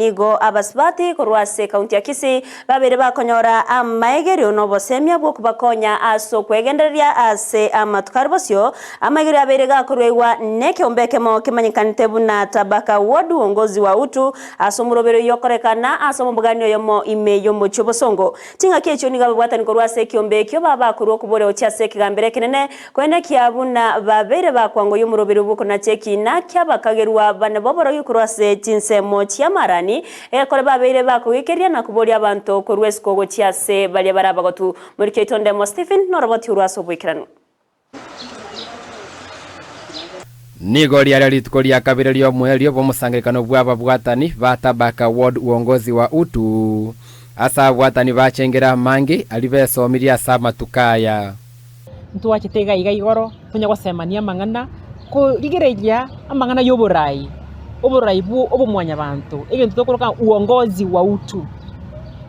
Nigo abasubati korwa ase ekaunti ya Kisii babeire bakonyora amaegerio na obosemia bw'okobakonya ase okwegendereria ase amatuko are bosio. Amaegerio abeire gakoruegwa nekeombe ekemo kemanyekanete buna Tabaka Ward Uongozi wa Utu ase omoroberi oyio okorekana ase omobogani oyomo ime y'omochie o Bosongo. Chingaki echio nigo ababwatani korwa ase ekiombe ekio babakorwa okoboria gochia ase ekegambero ekenene Koenekia buna babeire bakwangoyia omoroberio bw'okonacha ekiina ki'abakagerwa bane b'oborogi korwa ase chinsemo chi'amarani, egekore babeire bakogikeria na koboria abanto korwa esiko gochia ase baria bare abagotu. Moriki oito Ndemo Stephen noroboti orwo ase oboikeranu. Nigo riare rituko ria kabere ri'omoerio bw'omosangererekano bw'ababwatani ba Tabaka Ward Uongozi wa Utu, ase ababwatani bachengire amange aria besomirie ase amatuko aya. Ntwachete iga iga igoro tonya gosemania amang'ana, korigereria amang'ana ya oborai, oborai bwo obomwanyabanto, egento tokoroka ng'a uongozi wa utu.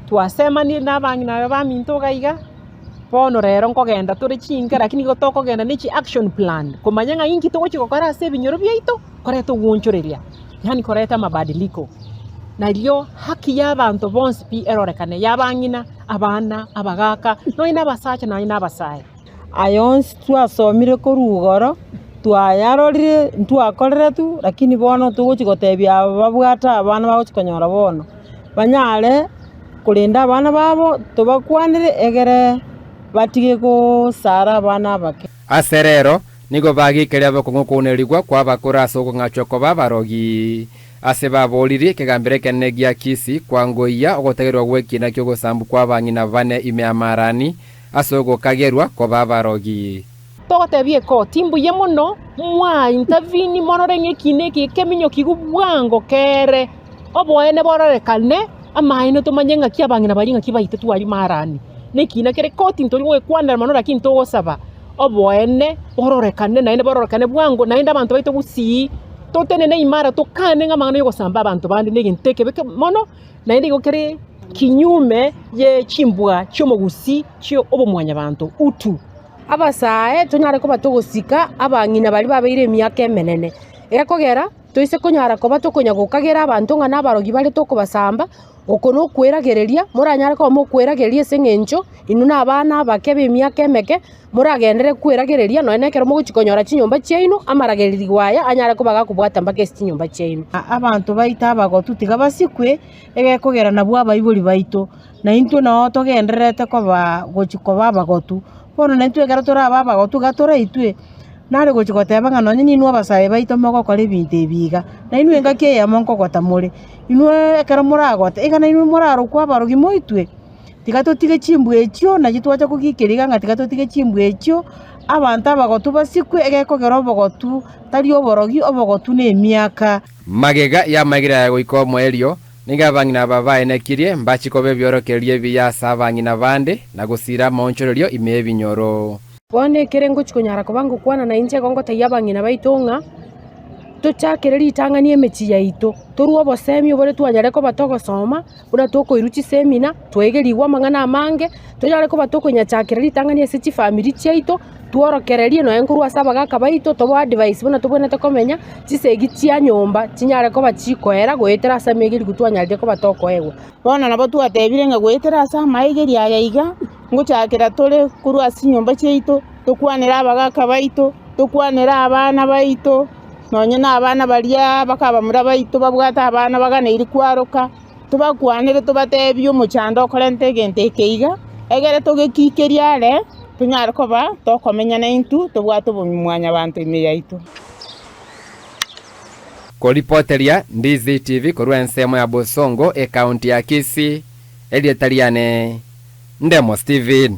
Twasemanire na abang'ina aba baminto iga iga, bono rero nkogenda tore chinka lakini nigo tokogenda ne chi action plan, komanya ng'a inki togochi gokora ase ebinyoro biaito, koreta ogoonchoreria, yaani koreta amabadiliko. Nario haki ya abanto bonsi pi erorekane, ya abang'ina. Abana, abagaaka, nonya nabasacha nonya nabasae. Aya onsi twasomire korwa igoro, twayarorire, ntwakoreretwe, lakini bono togochi gotebia aba babwate abana bagochi konyora bono, banyare korenda abana babo, tobakwanere egere batige gosara abana abake. Ase rero, nigo bagiikeria abakong'u kounerigwa kw'abakoro ase okong'achwa koba abarogi. Ase baboririe ekegambero ekenene gia Kisi kwangoyia ogotegererwa gw'ekiina ki'ogosambu kw'abang'ina bane ime y'Amarani, ase ogokagerwa koba abarogi. Togotebia ekoti, Mbuya mono, mwaintavini morore ng'a ekiina eke ekeminyokigu bwango kere, oboene bororekane, amaene tomanye ng'aki abang'ina baria ng'aki baitetwe aria marani. Nekiina kere koti ntori gogekwanera mono lakini togosaba oboene bororekane naende bororekane bwango naende abanto baito gusii totenene imara tokane ng'a amang'ana yogosamba abanto bande negento ekebe mono naende igo kere kinyume ye chimbwa chi'omogusii chio obomwanyabanto utu. Abasae tonyare koba togosika abang'ina baria babeire emiaka emenene, gekogera toise konyara koba tokonya gokagera abanto ng'a nabarogi bare tokobasamba, Oko nokweragereria, moranyare koba mokweragereria ase eng'encho inwe na abana abake b'emiaka emeke, moragenderere kweragereria nonya na ekero mogochia konyora chinyomba chiaino, amaragererigwa aya anyare koba gakobwata mpaka ase chinyomba chiaino. Abanto baito abagotu tiga basikwe, egekogera nabwo abaibori baito, na intwe noo togendererete koba gochia koba abagotu. Bono naintwe ekero torabe abagotu iga toraitwe. Nare gochia goteba ng'a nonye ninwe abasae baito mogokora ebinto ebi iga, na inwe engaki eyemo nkogota more, inwe ekero moragote, iga nainwe morarokwe abarogi moitwe? Tiga totige chimbwa echio, nachi twacha kogikeria iga ng'a tiga totige chimbwa echio, abanto abagotu basikwe, egekogera obogotu tari oborogi, obogotu na emiaka. Magega y'amaiga aya goika omoerio, nigo abang'ina aba baenekirie mbachie koba ebiorokererio ebiya ase abang'ina bande, na gosiira amaonchorerio ime y'ebinyoro. Bono ekere ngochia konyara koba ngokwana nainche igo ngotebia abang'ina baito ng'a, tochakere ritang'ani emechie yaito, torwe obosemi obore twanyare koba togosoma, buna tokoirwa chisemina, twaegerigwe amang'ana amange, tonyare koba tokonyachakera ritang'ani ase chifamiri chiaito, tworokererie nonye nkorwa ase abagaka baito, tobae advice buna tobwenerete komenya, chisegi chia nyomba chinyare koba chikoera goetera ase amaigerigwa twanyarire koba tokoegwa. Bono nabo twatebire ng'a goetera ase amaigerio aya iga. Ngochakera tore korwa ase chinyomba chiaito, tokwanere abagaka baito, tokwanere abana baito, nonye na abana baria bakabamura baito babwate abana baganeiri kwaroka, tobakwanere tobatebie omochando okorenta egento eke iga, egere togekikerie are, tonyare koba tokomenya naintwe tobwate obomwanyabanto ime yaito. Koripoteria Ndizi TV korwa ensemo ya Bosongo, ekaunti ya Kisii, erieta riane Ndemo Steven.